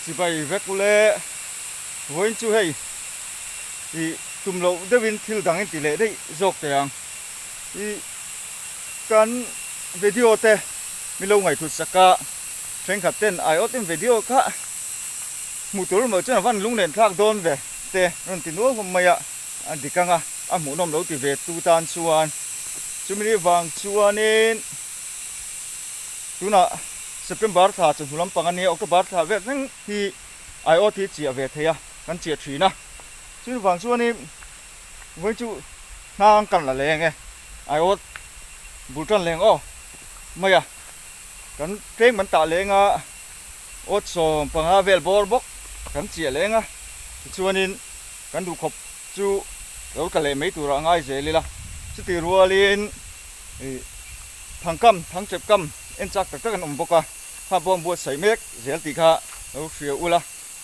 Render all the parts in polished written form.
Chibai vek ule. Vawiin chu hei ih tum loh deuhin thil dang in ti leh daih zawk teh ang. Ih kan video te min lo ngaihthut sak a, thenkhat ten aiawt in video kha hmuh tur emaw chuan a van lung nen thlak dawn ve te rawn ti nual hlawm mai a, a dik ang a, a hmuhnawm lo ti ve tu tan chuan chumi ni vang chuanin tunah September thla chawhnu lampang a nia, October thla vel thleng hi aiawt hi chiah ve thei a, kan chiah thin a, chumi vang chuanin vawiin chu hnang kan la leng e, aiawt bul tan leng aw mai a, kan tlem kan tah leng a, awt 15 vel bawr bawk kan chiah leng a, tichuanin kan duhkhawp chu lo tla leh mai turah a ngai zel ila, chutih rualin ih thangkam, thangchep kam en chak tak tak an awm bawk a, kha pawh an buatsaih mek zel tih kha lo hria ula,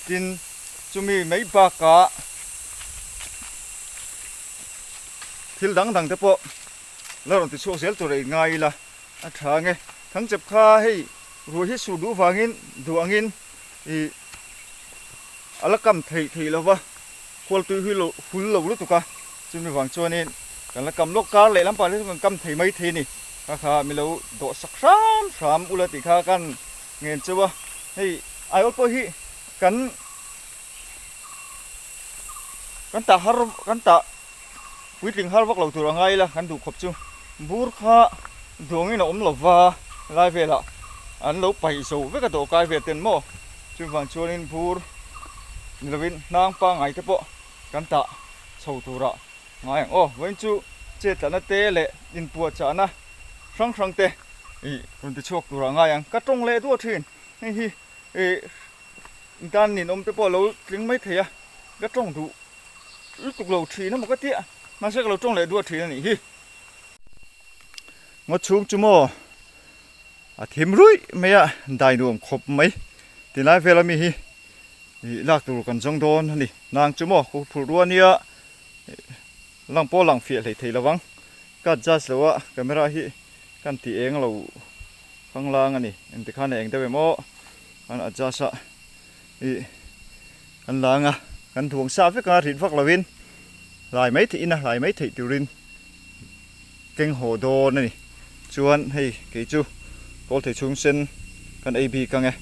tin chumi mai bakah thil dang dang te pawh la rawn ti chhuak zel tur a inngai ila a tha ang e. Thangchep kha hei ruah hi sur duh vangin duh angin ih a la kam theih theih lo va, khualtui hi lo hul lo lutuk a, chumi vang chuanin kan la kam lawk kar leh lampang te chu kan kam thei mai thei a ni. Kha kha mi lo dawh sak hram hram ula tih kha kan ngen cheu a, hei aiawt pawh hi kan kan tah har kan tah puitling har vak lo tur a ngai ila kan duh khawp chu bur kha duangin a awm lo va lai velah an lo paih zo vek a dawhkai vel ten maw chuvang chuanin bur ni lovin hnang pangngai te pawh kan tah chho turah ngai ang aw vawiin chu chetlatna te leh inpuahchahna hrang hrang te ih rawn ti chhuak turah ngai ang ka tawng leh duah thin hei hi ih tan ninawm te pawh a lo tling mai thei a ka tawng duh lutuk lo thin emaw ka tia mahse ka lo tawng leh duah thin a nih hi. Ngaw chhung chu maw a thim ruih mai a dai nuam khawp mai tilai vel ami hi ih lak tur kan zawng dawn a ni nang chu maw khu phurh ruah ania lang pawh lang fiah hlei thei lovang ka adjust lo a camera hi kan ti eng lo khanglang a ni engti khan a eng deuh em aw kan adjust a ih kan lang a kan thuang sa vek a rit vak lovin hlai mai theih in a hlai mai theih turin keng haw dawn a ni chuan hei kei chu kawl thei chhung sen kan ei bik ang e.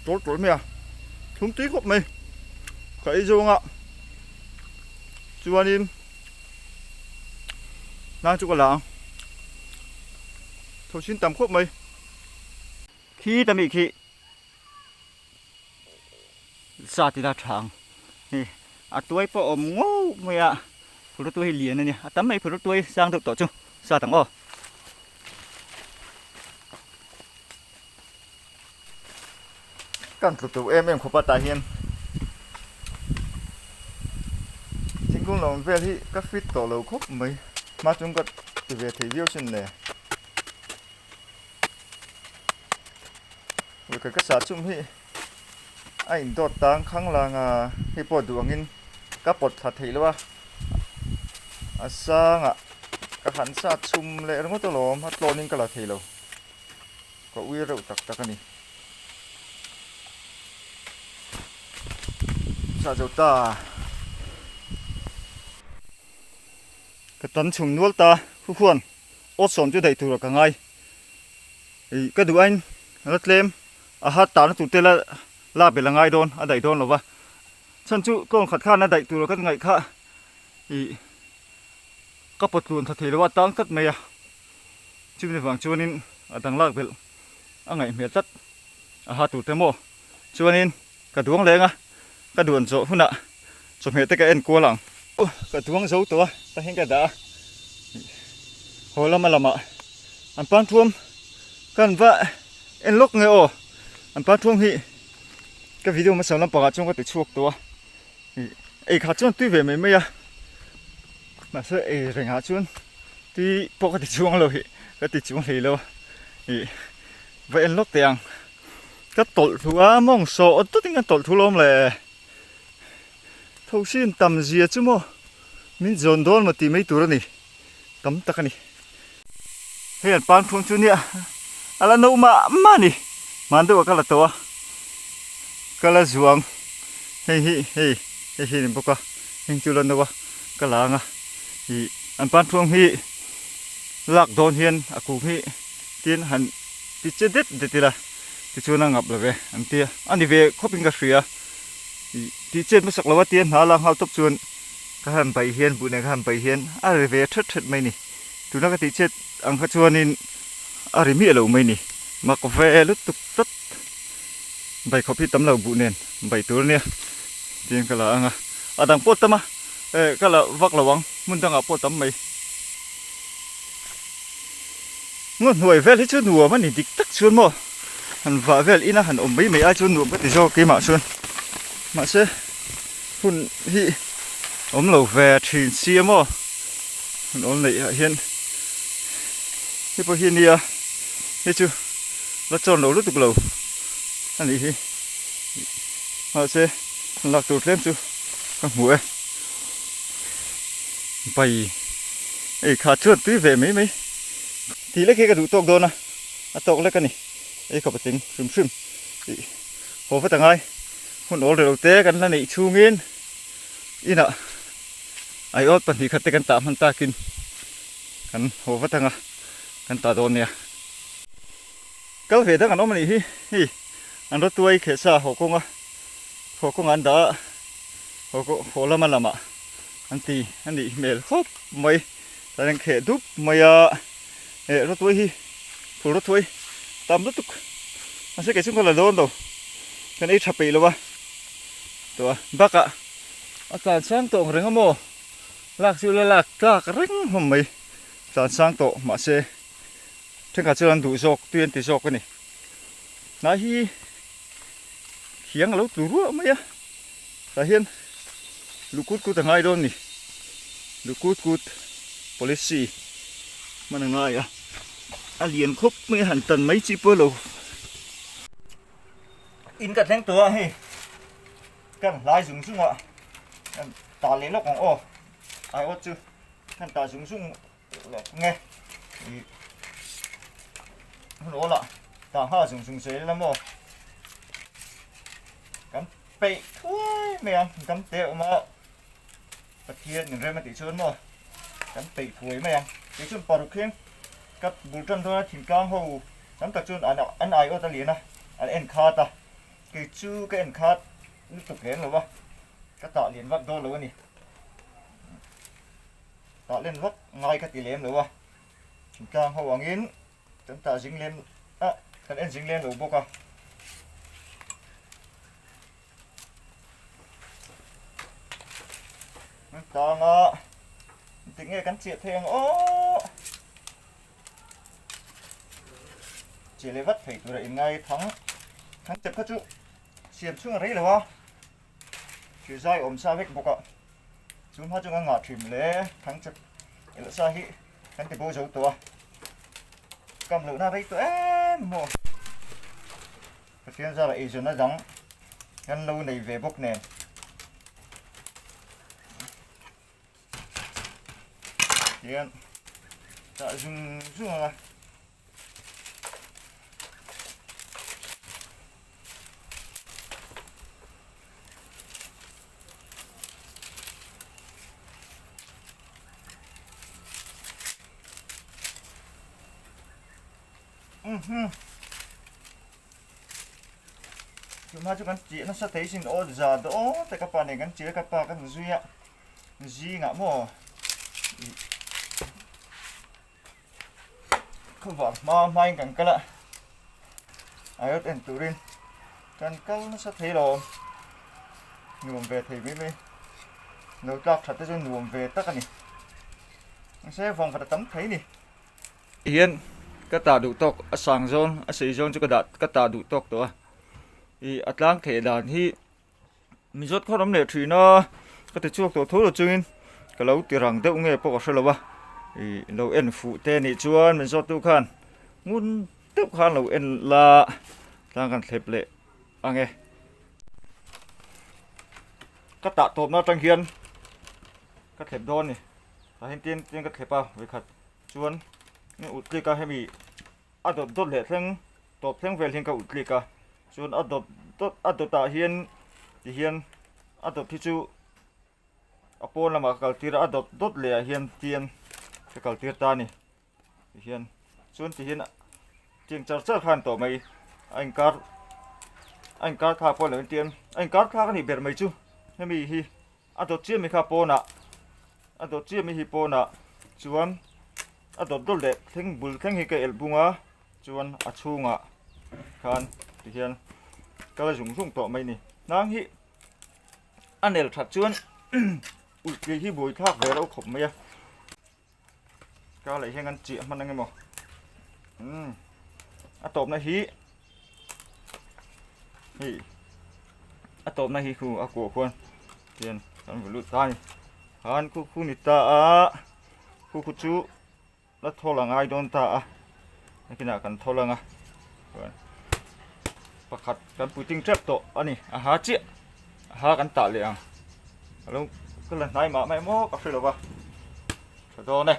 Tawlh tawlh mai a thlum tui khawp mai ka ei zawng a chuanin hnang chu ka la ang tho chin tam khawp mai khi ta mi khi sa ti la tha ang hei a tuai pawh a awm ngau mai a phur tuai hi lian a nia a tam mai phur tuai sang deuh tawh chu sa tang aw. Kan tlu teuh em em khawp a tah hian thingkung lo ang vel hi ka fit tawh lo khawp mai hma chung ka ti ve thei viau sin le vawikhat ka sah chum hi a indawt tang khang lang a hei pawh duh angin ka pawt thla theih lo a a sangah ka han sat chhum leh ringawt alawm a tlawnin ka la thei lo. Ka ui reuh tak tak a ni. Sa zo ta. Ka tan chhum nual ta khu khuan awt sawm chu daih tur ah ka ngai. Ih ka duh ain la tlem a hat tahna tur te la lak belh a ngai dawn a daih dawn lo va. Chhan chu tlawn khat khan a daih tur ah ka ngaih kha ih ka pawt tlun tha thei lo a tang tlat mai a. Chumi vang chuanin a dang lak belh a ngaih hmel tlat a ha tur te maw chuanin ka duang leng a ka duan zawh hunah chawhmeh te ka en kual ang. Ka duang zo tawh a tah hian ka dah a haw lama lamah an pan thuam ka han va en lawk nge aw an pan thuam hi ka video hmasa lampangah chuan ka ti chhuak tawh a ei kha chuan tui ve mai mai a mahse ei rengah chuan tui pawh ka ti chuang lo hi ka ti chuang hlei lo ih va en lawk teh ang ka tawlh thu a mawng sawh awt tawt in ka tawlh thu lawm le thosin tam zia chu maw min zawn dawn maw tih mai tur a ni tam tak a ni. Hei an pan phung chu nia a la no mah mah a ni. Hman deuh ah ka la tawh a, ka la zuang hei hi hei hei hi a ni bawk a, heng chu la no a ka la ang a ih an pan phung hi lak dawn hian a kung hi tin han ti che det det ila tichuan a ngap lo ve an tia a ni ve khawp in ka hria ih tih chet hmasak lo a tia hna la nghal tawp chuan ka han paih hian buh nen ka han paih hian a ri ve thet thet mai a ni. Tuna ka tih chet ang kha chuanin a ri miah lo mai ni. Mak ve lutuk tlat. Bai khawp hi tam lo buh nen bai tur ania tiin ka la ang a. A dang pawh tam a, eh ka la vak lo ang hmun dangah pawh tam mai. Ngaw hnuai vel hi chu nuam a ni dik tak chuan maw han vah vel ina han awm mai mai ai chuan nuam ka ti zawk keimah chuan. Mahse hun hi awm lo ve thin sia maw. Hun awl neih ah hian hei pawh hi a nia hei chu la chawn lo lutuk lo a nih hi mahse lak tur tlem chu ka hmu e bai ei kha chuan tui ve mai mai tih lek hi ka duh tawk dawn a a tawk lek a ni ei khawp a tling hrim hrim ih haw vat a ngai hun awl relo te kan la neih chhungin inah. Aiawt 2 khat te kan tah hman takin kan haw vat anga kan tah dawn nia. Kal ve dang an awm anih hi hei an rawtuai kheh sa haw kawnga haw kawnga an dah a haw haw lama lamah an ti a nih hmel khawp mai tah hian kheh dup mai a eh rawtuai hi phul rawtuai tam lutuk mahse kei chu ka la dawn lo kan ei tha peih lo a tawh a bakah. A tlan sang tawh ang reng a maw? Lak chu la lak tlak reng hlawm mai. Tlan sang tawh mahse thenkhat chuan an duh zawk tui an ti zawk a ni. Hnai hi thiang a lo tlu ruah mai a, tah hian luh kut kut a ngai dawn a ni. Luh kut kut policy hman a ngai a, a lian khawp mai a han tan mai chi pawh lo. In ka thleng tawh a hei. Kan hlai zung zung a, kan tah leh lawk ang aw, aiawt chu kan tah zung zung lawk nge ih hun awl ah tah nghal zung zung zel ila maw kan peih thuai mai ang kan te awm a Pathian min rem a tih chuan maw kan peih thuai mai ang kei chuan paruk hian ka bul tan dawn a thingtlang ho tam tak chuan an aiawt a lian a an en khat a. Kei chu ka en khat lutuk lem lo a, ka tah lian vak dawn lo a ni. Tah len vak ngai ka ti lem lo a, thingtlang ho angin kan tah zing lem a, kan en zing lem lo bawk a. Tang a, engtik nge kan chiah thei ang aw. Che leh vat thei tura inngai thang thang chep kha chu siam chhung a rei lo a, thir zai awm sa vek bawk a, chu hma chu kan ngah thin le thang chep elh sa hi kan ti bo zo tawh a, kam lohna rei tawh em maw Pathian zara eizawnna dang kan lo nei ve bawk nen. Tihian tah zung zung ang a. Mhm. Chumha chu kan tih nasa thei sin aw za daw te ka pa nen kan chil ka pa kan zui a. Zingah maw khawvar hma hmain kan kal a aiawt en turin kan kal nasa thei lo nuam ve thei mai mai lo tlak that te chu nuam ve tak a ni mahse vang khat a tam thei ni. Hian ka tah duh tawk a sang zawn a sei zawn chu ka dah ka tah duh tawk tawh a ih a tlang theih dan hi. Min zawt khawt awm leh thin a, ka ti chhuak tawh tho lo chungin ka lo ti rang deuh nge pawh ka hre lo a, ih lo en fuh te nih chuan min zawt tu khan ngun deuh khan lo en la tlang kan thlep leh ang e. Ka tah tawpna atang hian ka thlep dawn a ni, tah hian tin tin ka thlep a vawikhat chuan. Ulh tlik a hemi a dawt dawt leh thleng tawp thleng vel hian ka ulh tlik a chuan a dawt dawt a dawt ah hian ti hian a dawt hi chu a pawn lamah ka kal tir a a dawt dawt leh ah hian tian ka kal tir ta a ni ti hian chuan ti hian tiang char char khan tawh mai a inkar a inkar thlak pawh a lo intiam a inkar thlak a nih ber mai chu hemi hi. A dawt chiah mi kha pawnah a dawt chiah mi hi pawnah chuan a dawt dawt leh thleng bul thleng hi ka elh bung a chuan a chhungah khan tihian kal a zung zung tawh mai a ni hnang hi a nel that chuan ulh tih hi buai thlak ve reuh khawp mai a ka leh hian kan chiah hman ang emaw umm a tawpna hi hei a tawpna hi khu a kuah khuan tian kan vu lut ta a ni khan khu khu ni ta a khu khu chu la thawl a ngai dawn ta a nakinah kan thawl ang a chuan pakhat kan puiting tep tawh a ni a ha chiah a ha kan tah leh ang alo ka la hnai mah mai maw ka hre lo va tha dawn e.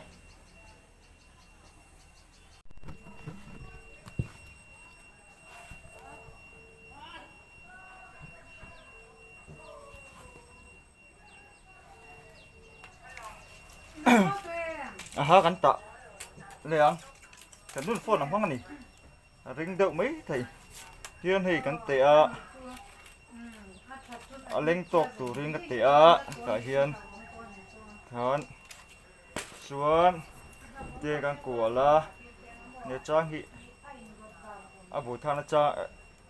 Aha kan tah leh ang kan nun phone a hmang a ni a ring deuh mai thei hian hei kan teh a a leng tawk turin ka teh a tah hian khan chuan tiang kan kual a he chang hi a bul thakna chang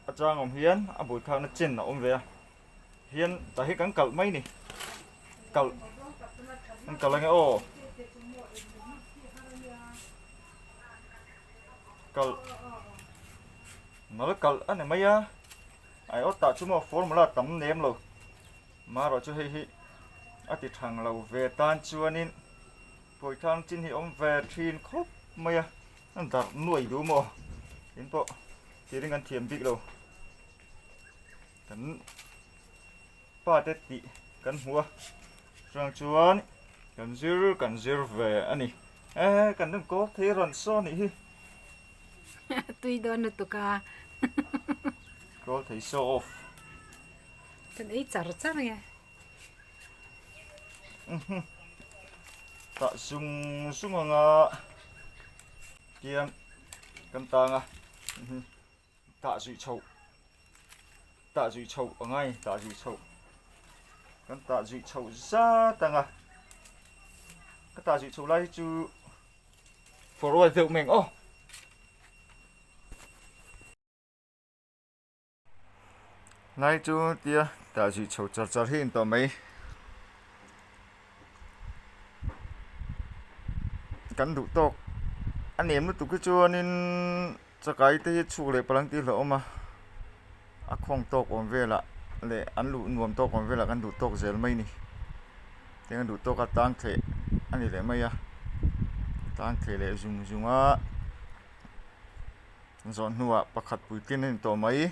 a chang awm hian a bul thakna chen a awm ve a. Hian tah hi kan kalh mai ni kalh kan kalh ange aw kalh nal kalh a ni mai a ai aw tah chu maw formula tam nem lo marawh chu hei hi a ti thang lo ve tan chuanin pawithang chin hi awm ve thin khawp mai a an darh nuai duh maw in pawh tirin kan thiam bik lo. Kan pa te tih kan hmu a chuvang chuan kan zir kan zir ve a ni e kan rawn kawl thei rawn saw a nih hi tui dawn lutuk a kawl thei saw off kan ei char char nge tah zung zung anga tiang kan tang a. Tah zuih chhoh tah zuih chhoh a ngai tah zuih chhoh kan tah zuih chhoh zat ang a ka tah zuih chhoh lai hi chu forward deuh mai ang aw. Lai chu tia tah zuih chhoh char char hi a ni tawh mai kan duh tawk a nem lutuk hi chuanin. Chakai te hi chhuk leh palang tih hlauhawm a, a khawng tawk awm velah leh an luh nuam tawk awm velah kan duh tawk zel mai a ni. Tiang a duh tawk a tang theih a ni leh mai a, tang theih leh zung zung a, zawh hnuah pakhat puitlin a ni tawh mai.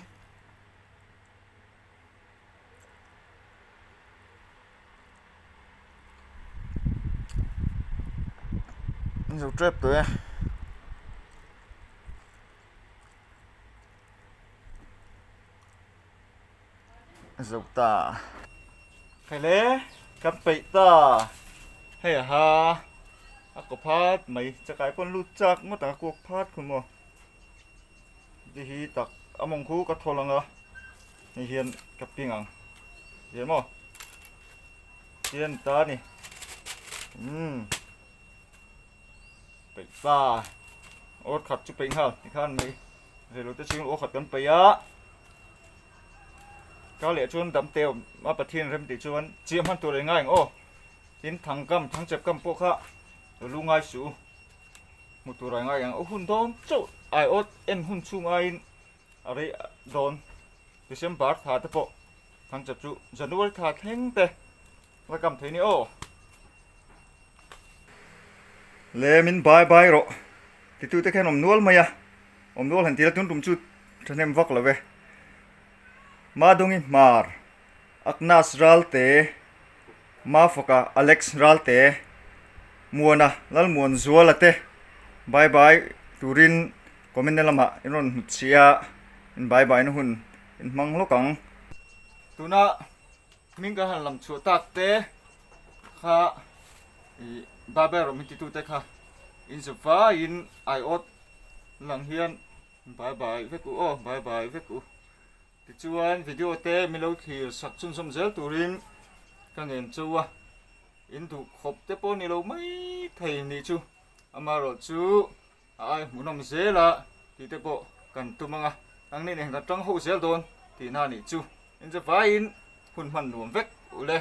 An zo tep tawh e. Zo ta. Hei le kan peih ta. Hei aha a kaw phat mai chakai pawn lut chak ngawt ang a kuak phat khum maw. Ti hi tak a mawng khu ka thawl ang a. Hei hian ka ping ang zel maw chian ta a ni umm peih ta awr khat chu peih nghal tikhan mai reilote chhung aw khat kan peih a ka leh chuan dam te awm a Pathian rem tih chuan chiah hman tur ei ngai ang aw tin thangkam thangchep kam pawh kha lu ngai suh u hmu tur ai ngai ang aw hun dawn chauh ai awt en hun chhung aiin. A rei dawn December thla te pawh thangchep chu January thla thleng te la kam thei ni aw. Le min bai bai rawh titu te khan awm nual mai a, awm nual han tila tun tum chu thahnem vak lo e. Madongi Hmar, Agnes Ralte, Mafaka Alex Ralte, Muana Lalmuanzuala te. Bye bye turin comment na lamah in rawn hnut chhiah a, in bye bye na hun in hmang hlawk ang. Tuna hming kan han lam chhuah tak te kha ih Babel rawh min titu te kha in za vaiin aiawt lang hian bye bye vek u aw bye bye vek u. Tichuan video te min lo thlir sak chhunzawm zel turin ka ngen chauh a, in duh khawp te pawh ni lo mai thei nih chu amaherawh chu a ai hmuhnawm zel a tih te pawh kan tum ang a, ang ni nen kan tang ho zel dawn tihna nih chu. Inzavaiin hun hman nuam vek u le.